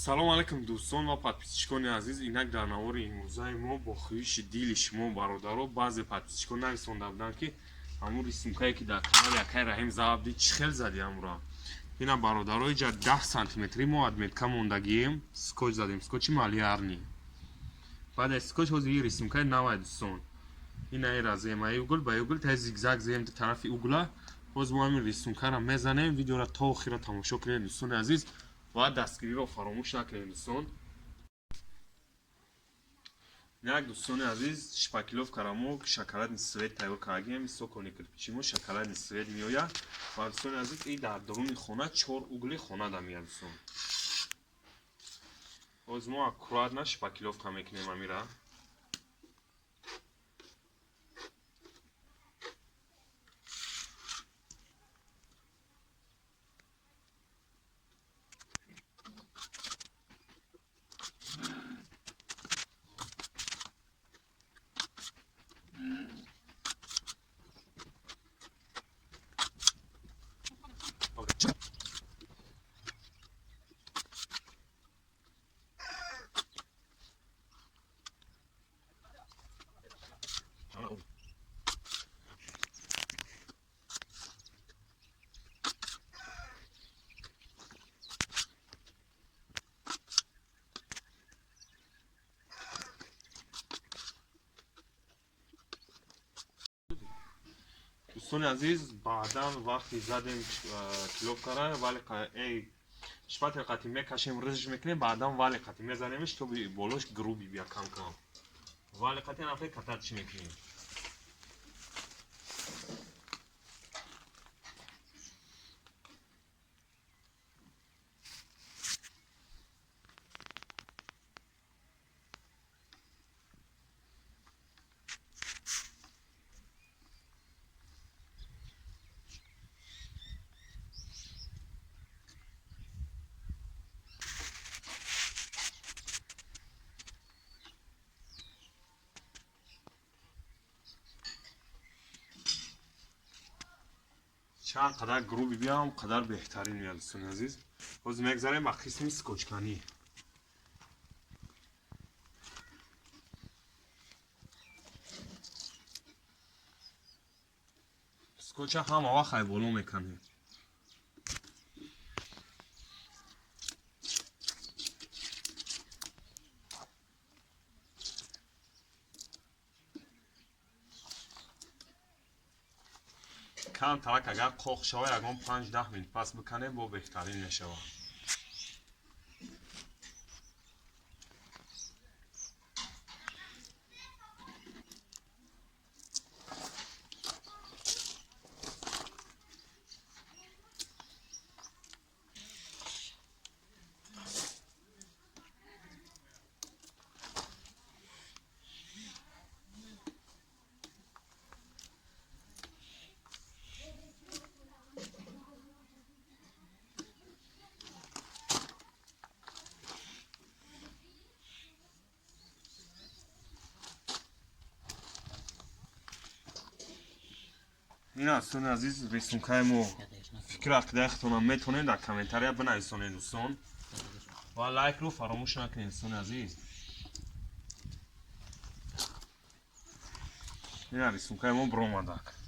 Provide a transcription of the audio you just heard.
Салом алейкум, дӯстон ва подписчикони азиз. Инак дар навори имрӯзаи мо бо хоҳиши дили шумо, бародаро, баъзе подписчикон нависонда буданд, ки ҳамун рисункае, ки дар канали акай Раҳим забди, чӣ хел зади ҳамура. Ина, бародаро, иҷа 10 сантиметри мо отметка мондагием, скотч задем, скотчи малярный. Баъд аз скотч ҳозир и рисункаи навай, дӯстон. Ина ира зем, аи угол ба угол та зигзаг зем ду тарафи угла. Боз мо ҳамин рисункаро мезанем. Видеора то охира тамошо кунед, дӯстони азиз, ва дастгириро фаромӯш накунед, дӯстон. Як, дӯстони азиз, шпаклёвкара мо шоколадный цвет тайёр кардагием. Цокольный кирпичи мо шоколадный цвет меояд. Ва, дӯстони азиз, и дар дуруни хона, чор угли хона да меяд, дӯстон. Боз мо аккуратно шпаклёвка мекунем амира. Дӯстони азиз, баъдан вақти задем клёвкара, вале эй шпатель қати мекашем, рыжж мекунем, баъдан вале қати мезанемш, то болош грубый бия кам кам. Вале қати нафе кататш мекунем. Чанд қадар грубый биям, қадар беҳтарин меяд, дӯстони азиз. Ҳозир мегзарем ба қисми скотчканӣ. Скотча ҳама вақт ай боло меканем. Кам тарак агар қоқ шава, ягон 5-10 минут пас биканем, бо беҳтарин мешавад. Ин, дӯстони азиз, рисункаи мо. Фикри ақидаи худтонам метавонед дар комментария бинависонед, дӯстон, ва лайкро фаромӯш накунед, дӯстони азиз. Ина рисункаи мо биромадак.